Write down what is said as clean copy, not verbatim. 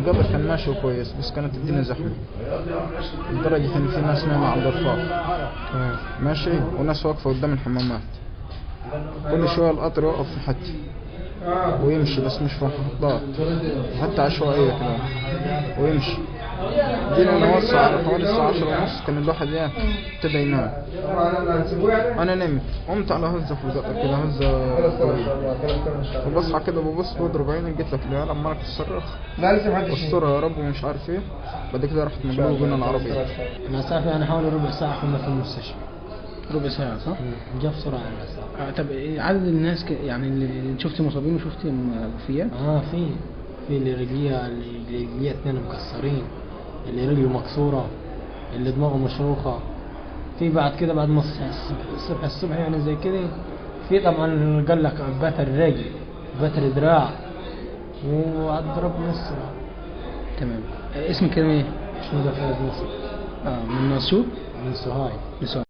القطر كان ماشي كويس، بس كانت الدنيا زحمة لدرجة إن في ناس نايمة على الضفاف. تمام. ماشي، وناس واقفة قدام الحمامات. كل شوية القطر يقف في حتة ويمشي، بس مش في محطات، حتى عشوائية كده ويمشي. جينا نوصل على حوالي الساعة 10:30، كان الواحد ايه ابتدى ينام. أنا نمت، قمت على هزة في القطر كده، هزة قوية. وبصحى كده ببص بضرب عيني، لقيت لك العيال عمالة تصرخ والصورة يا رب ومش عارف ايه. بعد كده راحت مقلوبة بينا العربية. المسافة يعني حوالي ربع ساعة كنا في المستشفى. ربع ساعة صح؟ جا بسرعة المسافة. طب عدد الناس يعني اللي شفت مصابين وشفت وفيات؟ في اللي رجليه 2 مكسرين، اللي رجله مكسورة، اللي دماغه مشروخة. في بعد كده بعد ما الصبح يعني زي كده، في طبعا قال لك بتر رجل، بتر دراع، وضرب نص. تمام. اسمك ايه؟ شنو ده؟ فايز مصر. من اسيوط؟ من سوهاج. من سوهاج.